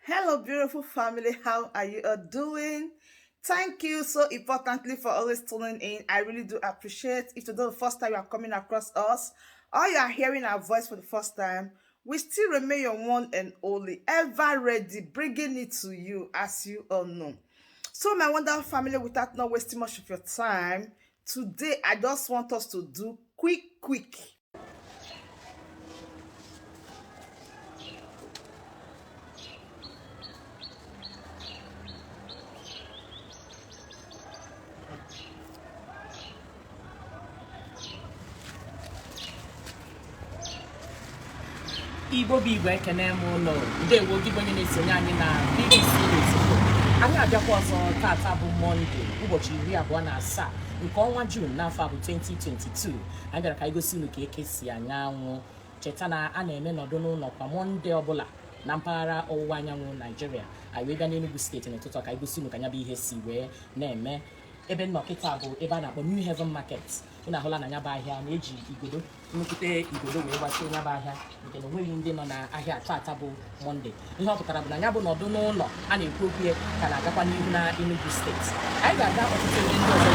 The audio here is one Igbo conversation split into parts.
Hello, beautiful family. How are you all doing? Thank you so importantly for always tuning in. I really do appreciate. If today the first time you are coming across us or you are hearing our voice for the first time, we still remain your one and only, ever ready, bringing it to you as you all know. So, my wonderful family, without not wasting much of your time, today I just want us to do quick, quick. Igbo bụ Igbo, ekene m unu. Ndewo gị bụ onye na-esonye anyị na BBC News Igbo. Anyị abịakwa ọzọ. Tata bụ Mọnde, ụbọchị 27 nke ọnwa Juun n'afọ a bụ 2022. Anyị bịara ka anyị gosi unu ka eke si anyanwụ. Cheta na a na-eme nọdụ n'ụlọ kwa Mọnde ọbụla na mpaghara ọwụwa anyanwụ Naijiria. Anyị wee bịa n'Enugu Steeti n'ụtụtụ a ka anyị gosi unu ka ya bụ ihe si wee na-eme. Ebe m nọ kịta bụ ebe a na-akpọ New Haven Market. Unu ahụla na ya bụ ahịa na-eji igodo, nnukwute igodo, wee gbachie ya bụ ahịa, nke na onweghị ndị nọ n'ahịa tata bụ Mọnde. Ihe ọ pụtara bụ na ya bụ nọdụ n'ụlọ a na-ekwu okwu ya ka na-agakwa n'ihu na Enugu Steeti. Anyị ga-aga ọtụtụ ebe ndị ọzọ.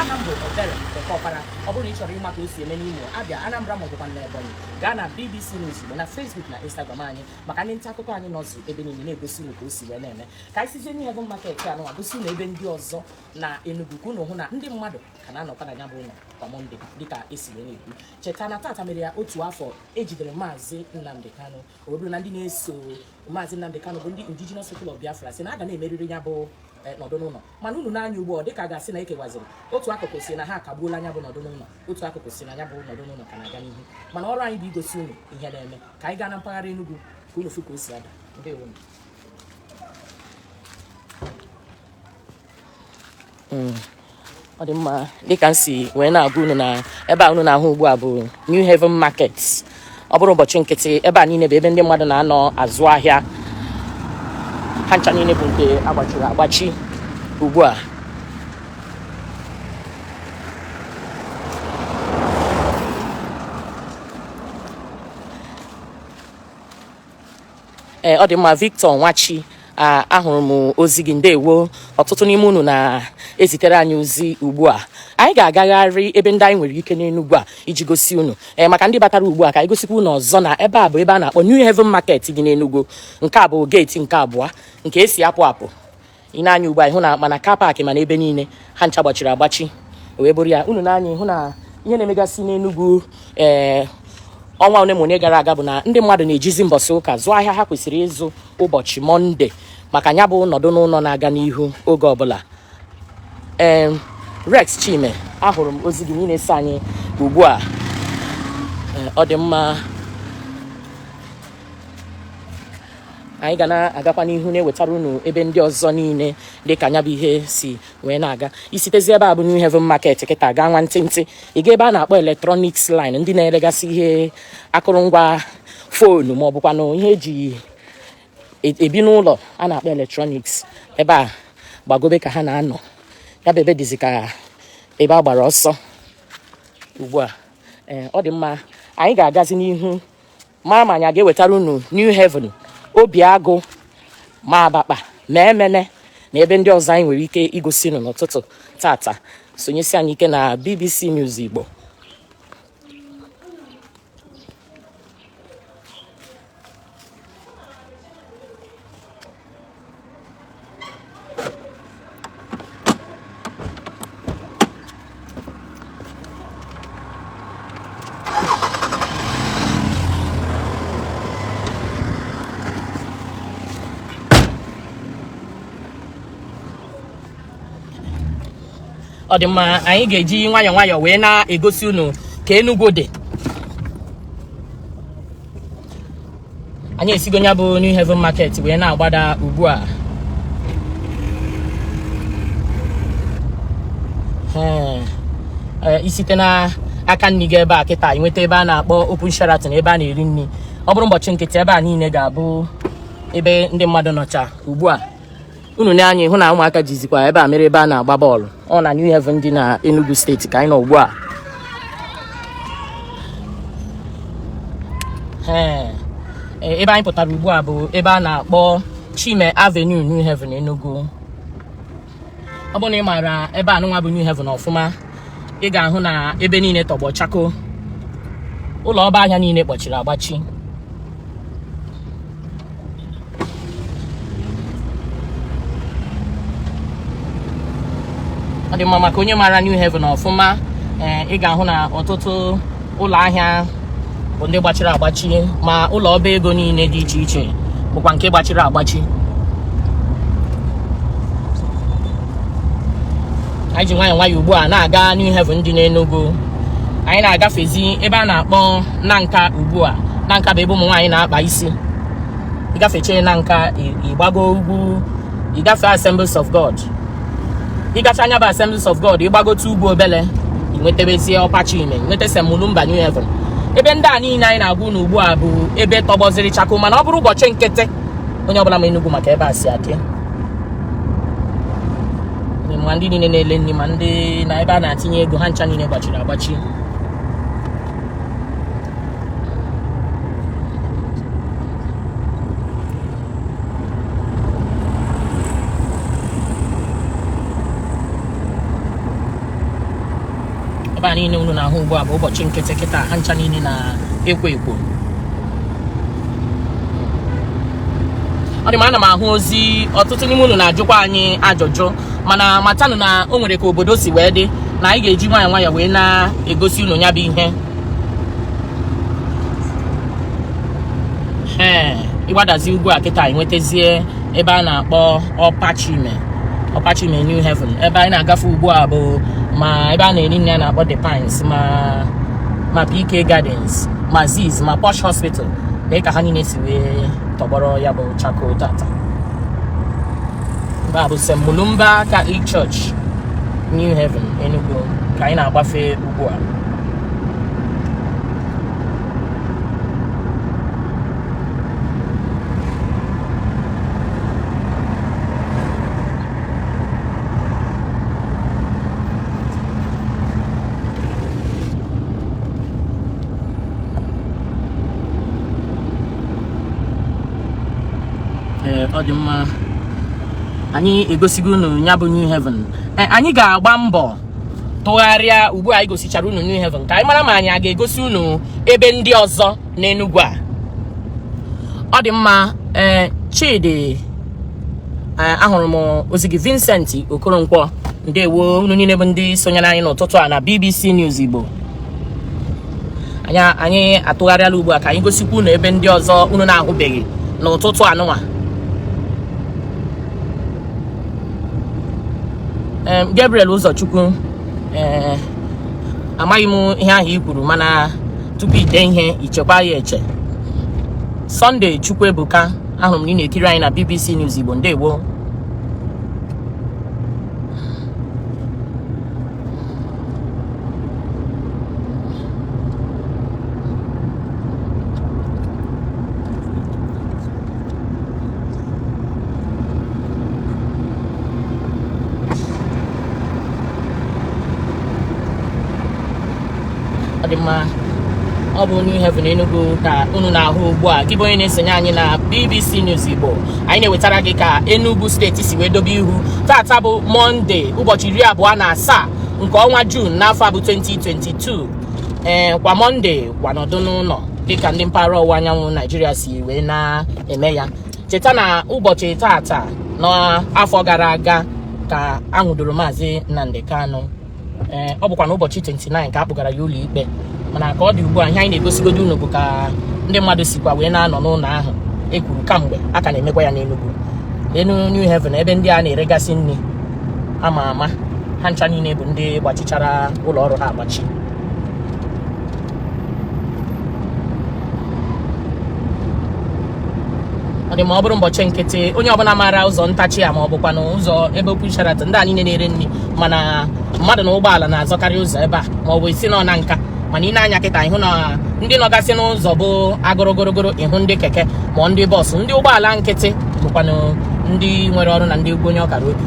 Aha m bụ Ebere Ọkọpara. Ọ bụrụ na ị chọrọ ịma ka o si eme n'Imo, Abịa, Anambra ma ọ bụkwa na Ebonyi, gaa na BBC News Igbo na Facebook na Instagram anyị, maka ndị nta akụkọ anyị nọzụ ebe niile na-egosi unu ka o si wee na-eme. Ka anyị sizie New Haven Market a nụwa gosi unu ebe ndị ọzọ na Enugu, ka unu hụ na ndị mmadụ ka na-anọkwa na ya bụ ụlọ kwa Mọnde dịka esi wee na-ekwu. Cheta na tata mere ya otu afọ ejidere Maazị Nnamdi Kanu. O bụrụ na ndị na-eso Maazị Nnamdi Kanu bụ ndị Indigenous People of Biafra si na a ga na-emeriri ya bụ nọdụ n'ụlọ, mana unu na-anya ugbu a, dịka a ga-asị na ekewaziri. Otu akụkụ si na ha akagbuola anya bụ nọdụ n'ụlọ, otu akụkụ si na ya bụ nọdụ n'ụlọ ka na-aga n'ihu. Mana ọrụ anyị bụ igosi unu ihe na-eme. Ka anyị gaa na mpaghara Enugu ka unu fụ ka o si ada. Ndewo. Ọ dị mma. Dịka m si wee na-agwa unu na ebe a unu na-ahụ ugbu a bụ New Haven Market. Ọ bụrụ ụbọchị nkịtị, ebe a niile bụ ebe ndị mmadụ na-anọ azụ ahịa. Ha ncha niile bụ nke agbachiri agbachi ugbu a. Ee, ọ dị mma. Victor Nwachi, ahụrụ m ozi gị, ndewo. Ọtụtụ n'ime unu na-ezitere anyị ozi ugbu a. Anyị ga-agagharị ebe ndị anyị nwere ike n'Enugwu a iji gosi unu. Ee, maka ndị batara ugbu a, ka anyị gosikwa unu ọzọ na ebe a bụ ebe a na-akpọ New Haven Market dị n'Enugwu. Nke a bụ geeti nke abụọ nke esi apụ apụ. Ị na-anya ugbu a, ịhụ na mana car park, mana ebe niile ha ncha gbachiri agbachi. Wee bụrụ ya, unu na-anya ịhụ na ihe na-emegasị n'Enugwu ee ọnwa one ma one gara aga bụ na ndị mmadụ na-ejizi mbọsị ụka zụọ ahịa ha kwesịrị ịzụ ụbọchị Mọnde, maka ya bụ nọdụ n'ụlọ na-aga n'ihu oge ọbụla. Ee, Rex Chime, ahụrụ m ozi gị niile so anyị ugbu a. Ọ dị mma. Anyị ga na-agakwa n'ihu na-ewetara unu ebe ndị ọzọ niile dị ka anya bụ ihe si wee na-aga. Isitezi ebe a bụ New Haven Market kịta gaa nwantịntị, ị ga ebe a na-akpọ Electronics Line, ndị na-eregasị ihe akụrụngwa foonu ma ọ bụkwanụ ihe eji ebi n'ụlọ a na-akpọ electronics. Ebe a gbagobe ka ha na-anọ. Ya bụ ebe dịzi ka ebe a gbara ọsọ ugbu a. Ee, ọ dị mma. Anyị ga-agazi n'ihu mara ma anyị a ga-ewetara unu New Haven, Obiagụ, ma Abakpa, ma Emene na ebe ndị ọzọ anyị nwere ike igosi unu n'ụtụtụ tata. Sonyesi anyị ike na BBC News Igbo. Ọ dị mma. Anyị ga-eji nwayọọ nwayọọ wee na-egosi unu ka Enugu dị. Anyị esigo ya bụ New Haven Market wee na-agbada ugbu a. Ee, isite na aka nri gị ebe a kịta, nweta ebe a na-akpọ Open Sheraton, ebe a na-eri nri. Ọ bụrụ ụbọchị nkịtị, ebe a niile ga-abụ ebe ndị mmadụ nọcha. Ugbu a unu na-anya hụ na ụmụaka jizikwa ebe a mere ebe a na-agba bọọlụ. Ọ na New Haven dị na Enugu Steeti ka anyị nọ ugbu a. Ee, Ebe anyị pụtara ugbu a bụ ebe a na-akpọ Chime Avenue, New Haven, Enugu. Ọ bụrụ na ị maara ebe anụnwa bụ New Haven ọfụma, ị ga-ahụ na ebe niile tọgbọ chako, ụlọ ọba ahịa niile kpọchiri agbachi. Ọ dị mma maka onye maara New Haven ọfụma. Ee, ị ga-ahụ na ọtụtụ ụlọ ahịa bụ ndị gbachiri agbachi, ma ụlọ ọba ego niile dị iche iche bụkwa nke gbachiri agbachi. Anyị ji nwayọọ nwayọọ ugbu a na-aga New Haven dị n'Enugu. Anyị na-agafezi ebe a na-akpọ Nanka ugbu a. Nanka bụ ebe ụmụ nwaanyị na-akpa isi. Ịgafeche Nanka, ịgbago ugwu, ịgafe Assemblies of God. Ịgacha anya bụ Assemblies of God, ịgbagote ugwu obele, ịnwetabezie Upper Chime, nweta St. Mulumba, New Haven. Ebe ndị a niile anyị na-agwa unu ugbu a bụ ebe tọgbọziri chako, mana ọ bụrụ ụbọchị nkịtị, onye ọbụla ma Enugu maka ebe a si adị, ma ndị niile na-ele nri, ma ndị na ebe a na-atinye ego ha ncha niile gbachiri agbachi. Ebe a niile unu na-ahụ ugbu a bụ ụbọchị nkịtị kịta, ha ncha niile na-ekwo ekwo. Ọ dị m, ana m ahụ ozi ọtụtụ n'ime unu na-ajụkwa anyị ajụjụ, mana matanụ na o nwere ka obodo si wee dị na anyị ga-eji nwayọọ nwayọọ wee na-egosi unu ya bụ ihe. Ee, ịgbadazi ugwu a kịta, enwetazie ebe a na-akpọ Upper Chime, Upper Chime, New Haven. Ebe anyị na-agafe ugbu a bụ ma ebe a na-eri nri a na-akpọ The Pines, ma PK Gardens, ma Ziz, ma Posh Hospital. Lee ka ha niile si wee tọgbọrọ ya bụ chako tata. Ebe a bụ St. Mulumba Catholic Church, New Haven, Enugu, ka anyị na-agbafe ugbu a. Ee, ọ dị mma, anyị egosigo unu ya bụ New Haven. Ee, anyị ga-agba mbọ tụgharịa ugbu a anyị gosichara unu New Haven, ka anyị mara ma anyị a ga-egosi unu ebe ndị ọzọ n'Enugu a. Ọ dị mma. Ee, Chidi, ee, ahụrụ m ozi gị. Vincent Okoronkwo, ndewo. Unu niile bụ ndị sonyere anyị n'ụtụtụ a na BBC News Igbo. Anyị atụgharịala ugbu a ka anyị gosikwa unu ebe ndị ọzọ unu na-ahụbeghị n'ụtụtụ anụnwa. Gabriel Ụzọchukwu, ee, amaghị m ihe ahụ i kwuru, mana tupu ide ihe, ichekwa ya eche. Sunday Chukwuebuka, ahụrụ m na ị na-ekiri anyị na BBC News Igbo, ndewo. Ọ dị mma, ọ bụ New Haven, Enugu ka unu na-ahụ ugbu a. Gị bụ onye na-esonye anyị na BBC News Igbo, anyị na-ewetara gị ka Enugu steeti si wee dobe ihu tata bụ Mọnde, ụbọchị 27 nke ọnwa Juun n'afọ a bụ 2022. Ee, kwa Mọnde kwa nọdụ n'ụlọ, dịka ndị mpaghara ọwụwa anyanwụ Naijiria si wee na-eme ya. Cheta na ụbọchị tata n'afọ gara aga ka a nwụdoro Maazị Nnamdi Kanu. Ee, ọ bụkwa n'ụbọchị 29 ka a kpụgara ya ụlọ ikpe, mana ka ọ dị ugbu a, ihe anyị na-egosigodo unu bụ ka ndị mmadụ sikwa wee na-anọ n'ụlọ ahụ e kwuru kamgbe a ka na-emekwa ya n'Enugu. Enu New Haven, ebe ndị a na-eregasị nri ama ama, ha ncha niile bụ ndị gbachichara ụlọ ọrụ ha agbachi. Ọ dị ma ọ bụrụ ụbọchị nkịtị, onye ọbụla maara ụzọ ntachi a, ma ọ bụkwa na ụzọ ebe okwu Sheraton, ndị a niile na-ere nri, mana mmadụ na ụgbọala na-azọkarị ụzọ ebe a, ma ọ bụ isi nọ na nka. Mana ị na-anya kịta, ịhụ na ndị nọgasị n'ụzọ bụ agụrụgụrụgụrụ, ịhụ ndị keke ma ndị bọọsụ, ndị ụgbọala nkịtị bụkwanụ ndị nwere ọrụ na ndị ugwu onye ọkara obi.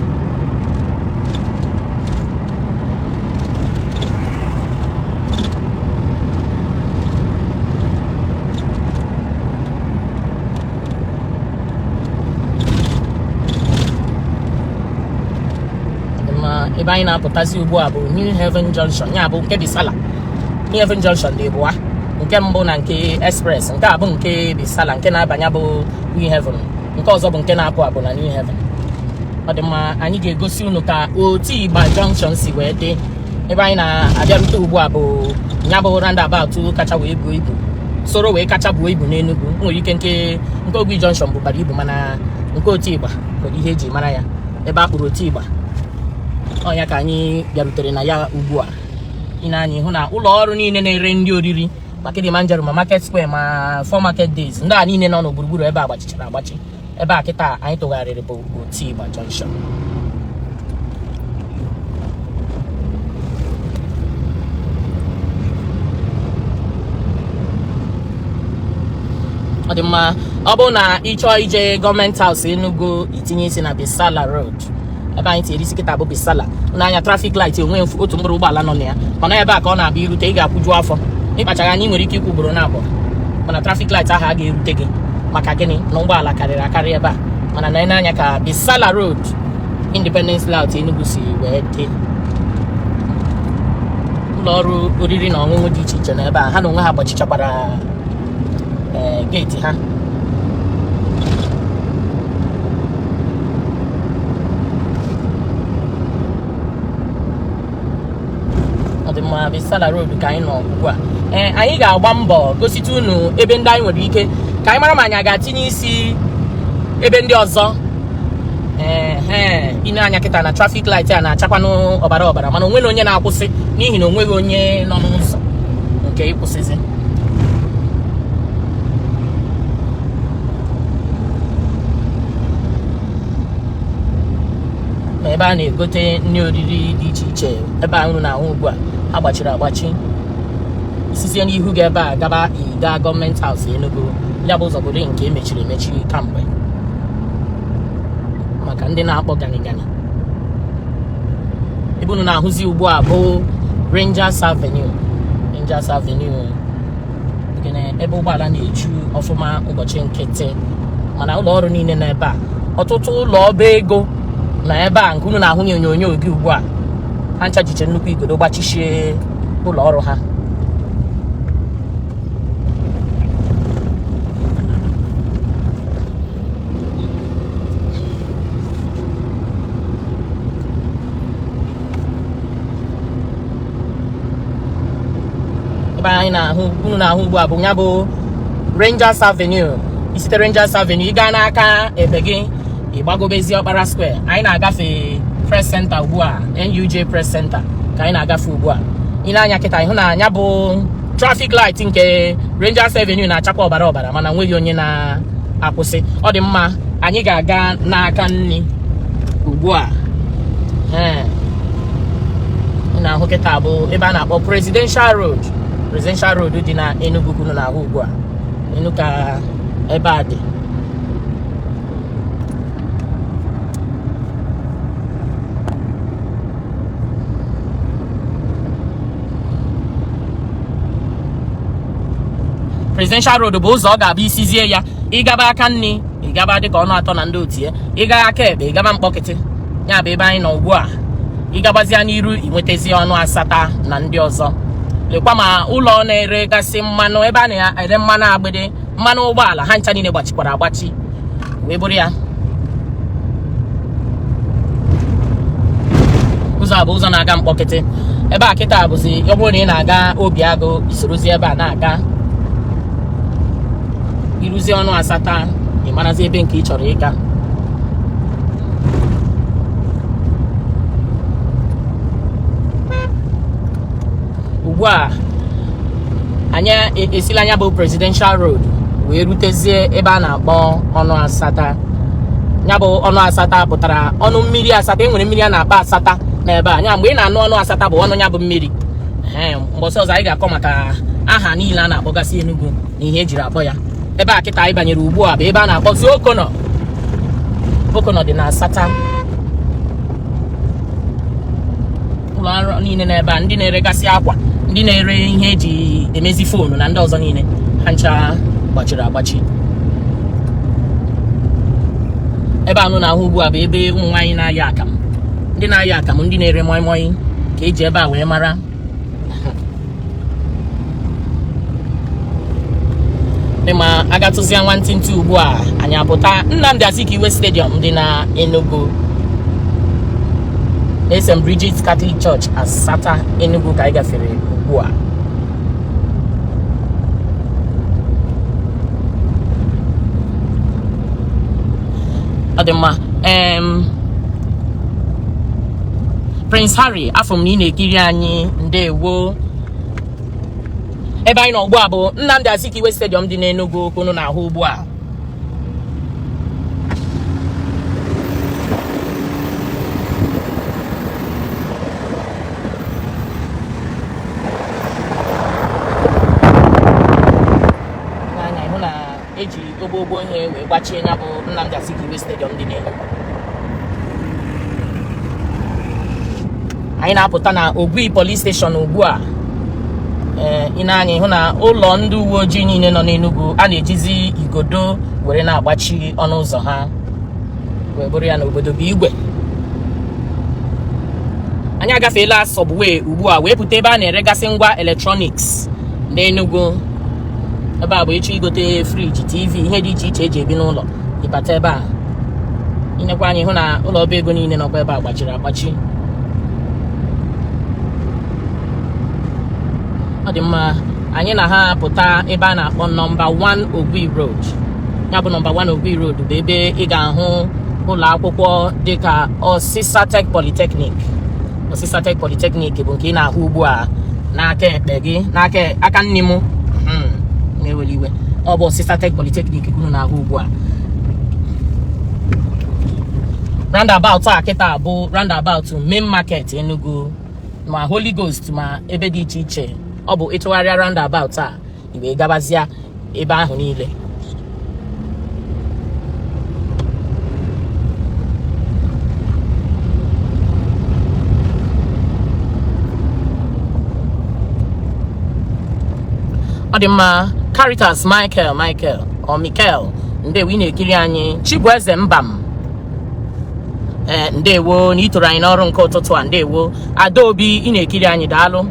Ebe anyị na-apụtazi ugbu a bụ New Haven Junction, ya bụ nke Bisala. New Haven Junction dị abụọ, nke mbụ na nke Express. Nke a bụ nke Bisala, nke na-abanye bụ New Haven, nke ọzọ bụ nke na-apụ apụ na New Haven. Ọ dị mma, anyị ga-egosi unu ka Otigba Junction si wee dị. Ebe anyị na-abịarute ugbu a bụ ya bụ roundabout kacha wee buo ibu, soro wee kacha buo ibu n'Enugu. Nwere ike nke Ogui Junction bụbara ibu, mana nke Otigba nwere ihe eji mara ya. Ebe a kpụrụ Otigba, ọ ya ka anyị bịarutere na ya ugbu a. Ị na-anya hụ na ụlọ ọrụ niile na-ere ndị oriri, ma Kilimanjaro, ma Market Square, ma Four Market Days, ndị a niile nọ n'gburugburu ebe a gbachichara agbachi. Ebe a kịta anyị tụgharịrị bụ Otigba Junction. Ọ dị mma, ọ bụrụ na ị chọọ ije Government House Enugu, itinye isi na Bisala Road. Ebe anyị tinyere isi kịta bụ Bisala. N'anya traffic light, onwe otu mkpụrụ ụgbọala nọ na ya, mana ebe a ka ọ na-abịa irute, ị ga-akwụju afọ. Ịkpachara anya, ị nwere ike ikwu ugboro na abụọ, mana traffic light ahụ a ga-erute gị. Maka gịnị? Na ụgbọala karịrị akarị ebe a. Mana na n'anya ka Bisala Road, Independence Layout Enugu si wee dị. Ụlọ ọrụ oriri na ọṅụṅụ dị iche iche na ebe a, ha na onwe ha gbachichakwara gate ha. Ọ dị mma, Bisala Road ka anyị nọ ugbu a. Ee, anyị ga-agba mbọ gosite unu ebe ndị anyị nwere ike, ka anyị mara ma anyị a ga-atinye isi ebe ndị ọzọ. Ee, ine anya kịta na traffic light a na-achakwanụ ọbara ọbara, mana onweghị onye na-akwụsị n'ihi na onweghị onye nọ n'ụzọ nke ịkwụsịzi. Ma ebe a na-egote nri oriri dị iche iche, ebe a unu na-ahụ ugbu a, ha gbachiri agbachi. Isizie n'ihu gị ebe a gaba ịga Government House Enugu, ya bụ ụzọ bụrụ nke emechiri emechi kamgbe maka ndị na-akpọ gani gani. Ebe unu na-ahụzi ugbu a bụ Rangers Avenue. Rangers Avenue ebe ụgbọala na-eju ọfụma ụbọchị nkịtị, mana ụlọ ọrụ niile nọ ebe a, ọtụtụ ụlọ ọba ego na ebe a nke unu na-ahụ n'onyonyo gị ugbu a, ha ncha jiche nnukwu igodo gbachichie ụlọ ọrụ ha. Ebe anyị na-ahụ unu na-ahụ ugbu a bụ ya bụ Rangers Avenue. Isite Rangers Avenue, ị gaa n'aka ebe gị, ịgbagobezi Ọkpara Square. Anyị na-agafe Press Center ugbu a, NUJ Press Center ka anyị na-agafe ugbu a. Ị na-anya kịta ịhụ na anya bụ traffic light nke Rangers Avenue na-achakwa ọbara ọbara, mana nweghị onye na-akwụsị. Ọ dị mma, anyị ga-aga n'aka nri ugbu a. Ee, ị na-ahụ kịta bụ ebe a na-akpọ Presidential Road. Presidential Road dị na Enugu unu na-ahụ ugbu a. Enu ka ebe a dị. Presidential Road bụ ụzọ ọ ga-abụ isizie ya, ịgaba aka nri, ịgaba dịka ọnụ atọ na ndị otu ya, ịga aka ekpe, ịgaba Mkpọkịtị, ya bụ ebe anyị nọ ugbu a. Ịgabazia n'iru, ịnwetazi ọnụ asata na ndị ọzọ. Lekwa ma ụlọ na-eregasị mmanụ, ebe a na-ere mmanụ agbịdị, mmanụ ụgbọala, ha ncha niile gbachikwara agbachi wee bụrụ ya. Ụzọ a bụ ụzọ na-aga Mkpọkịtị. Ebe a kịta bụzi ọ bụrụ na ị na-aga Obiagụ, isorozi ebe a na-aga, iruzi ọnụ asata, ị marazi ebe nke ị chọrọ ịga. Ugbu a anyị esila anya bụ Presidential Road wee rutezie ebe a na-akpọ ọnụ asata. Ya bụ ọnụ asata pụtara ọnụ mmiri asata. E nwere mmiri a na-akpọ asata n'ebe a. Ya mgbe ị na-anụ ọnụ asata bụ ọnụ ya bụ mmiri. Ee, mbọsị ọzọ anyị ga-akọ maka aha niile a na-akpọgasị Enugu na ihe ejiri akpọ ya. Ebe a kịta anyị banyere ugbu a bụ ebe a na-akpọzi Okono. Okono dị na asata. Ụlọ ọrụ niile n'ebe a, ndị na-eregasị akwa, ndị na-ere ihe eji emezi foonu na ndị ọzọ niile, ha ncha gbachiri agbachi. Ebe anụ na-ahụ ugbu a bụ ebe ụmụ nwaanyị na-ayọ akamụ, ndị Ndị na-ayọ akamụ, ndị na-ere moi moi ka eji ebe a wee mara. Dị ma agatụzia nwantịntị ugbu a, anyị apụta Nnamdi Azikiwe Stadium dị na Enugu, na St. Bridget's Catholic Church, Asata, Enugu ka anyị gafere ugbu a. Ọ dị mma. Prince Harry, afụ m na ị na-ekiri anyị, ndewo. Ebe anyị nọ ugbu a bụ Nnamdi Azikiwe Stadium dị n'Enugu ka unu na-ahụ ugbu a. N'anya ịhụ na eji ogbogbo ihe wee gbachie ya bụ Nnamdi Azikiwe Stadium dị n'Enugu. Anyị na-apụta na Ogui Police Station ugbu a. Ee, ị na-anya ịhụ na ụlọ ndị uwe ojii niile nọ n'Enugu a na-ejizi igodo were na-agbachi ọnụ ụzọ ha, wee bụrụ ya na obodo bụ igwe. Anyị agafeela Subway ugbu a wee pụta ebe a na-eregasị ngwa electronics n'Enugu. Ebe a bụ ịchọ igote fridge, TV, ihe dị iche iche eji ebi n'ụlọ, ịbata ebe a. Inekwa anya ịhụ na ụlọ ọba ego niile nọkwa ebe a gbachiri agbachi. Ọ dị mma. Anyị na ha pụta ebe a na-akpọ Number 1 Ogui Road. Ya bụ Number 1 Ogui Road bụ ebe ị ga-ahụ ụlọ akwụkwọ dịka Osisa Tech Polytechnic. Osisa Tech Polytechnic bụ nke ị na-ahụ ugbu a n'aka ekpe gị, n'aka aka nne m na-eweli iwe. Ọ bụ Osisa Tech Polytechnic ka unu na-ahụ ugbu a. Roundabout a kịta bụ roundabout main market Enugu, ma Holy Ghost ma ebe dị iche iche. Ọ bụ ịtụgharịa roundabout a, i wee gabazịa ebe ahụ niile. Ọ dị mma. Caritas Michael, Michael ọ Michael, ndewo, ị na-ekiri anyị. Chibueze Mbam, ee, ndewo na itoro anyị n'ọrụ nke ụtụtụ a, ndewo. Adaobi, ị na-ekiri anyị, daalụ.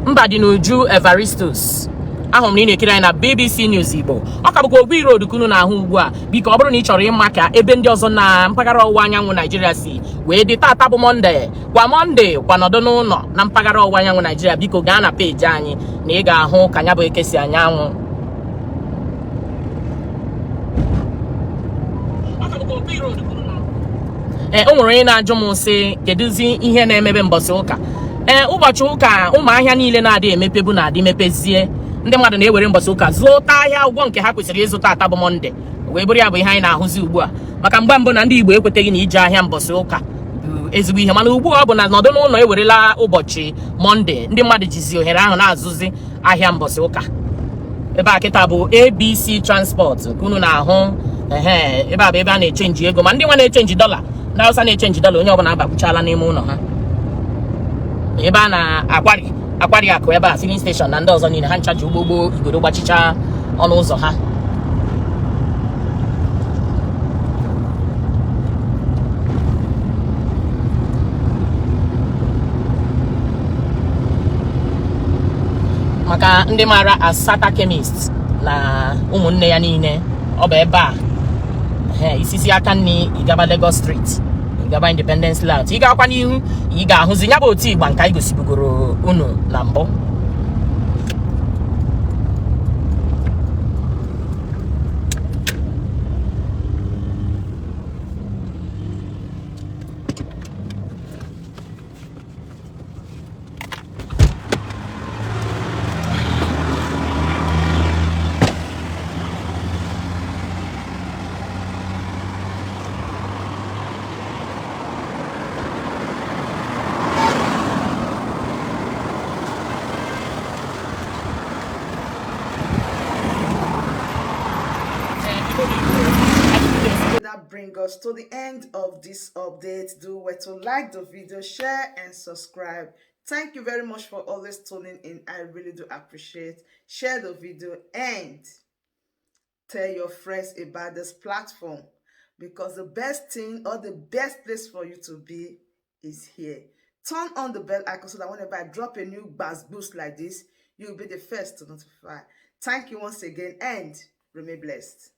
Mba dị n'uju Evaristus, ahụrụ m na ị na-ekiri anyị na BBC News Igbo. Ọ ka bụkwa Ogui Road ka unu na-ahụ ugbu a. Biko, ọ bụrụ na ị chọrọ ịma ka ebe ndị ọzọ na mpaghara ọwụwa anyanwụ Naijiria si wee dị tata bụ Monday, kwa Monday kwa nọdụ n'ụlọ na mpaghara ọwụwa anyanwụ Naijiria, biko gaa na peji anyị na ị ga-ahụ ka ya bụ eke si anyanwụ. Ee, o nwere onye na-ajụ m sị, kedụzi ihe na-emebe mbọsị ụka? Ee, ụbọchị ụka, ụmụ ahịa niile na-adị emepebu na-adị mepezie. Ndị mmadụ na-ewere mbọsị ụka zụta ahịa ụgwọ nke ha kwesịrị ịzụta ata bụ Monday, wee bụrụ ya bụ ihe anyị na-ahụzi ugbu a. Maka mgbe mbụ na ndị Igbo ekweteghị na ije ahịa mbọsị ụka bụ ezigbo ihe, mana ugbu a ọ bụ na nọdụ n'ụlọ ewerela ụbọchị Monday, ndị mmadụ jizi ohere ahụ na-azụzi ahịa mbọsị ụka. Ebe a kịta bụ ABC Transport ka unu na-ahụ. Ehe, ebe a bụ ebe a na-echange ego, ma ndị nwa na-echange dọla, ndị Hausa na-echange dọla, onye ọbụla abakwuchala n'ime ụlọ ha. Ebe a na-akwari akwari akụ, ebe a filling station na ndị ọzọ niile, ha ncha ji ụgbọgbo igodo gbachicha ọnụ ụzọ ha. Maka ndị maara Asata Chemist na ụmụnne ya niile, ọ bụ ebe a. Ehe, isizi aka nri ịgaba Lagos Street, ịgaba Independence Layout, ị gakwa n'ihu, ị ga-ahụzi ya bụ otu ịgba nke anyị gosibugoro unu na mbụ. That brings us to the end of this update. Do well to like the video, share and subscribe. Thank you very much for always tuning in. I really do appreciate. Share the video and tell your friends about this platform. Because the best thing or the best place for you to be is here. Turn on the bell icon so that whenever I drop a new Gbas Gbos like this, you'll be the first to notify. Thank you once again and remain blessed.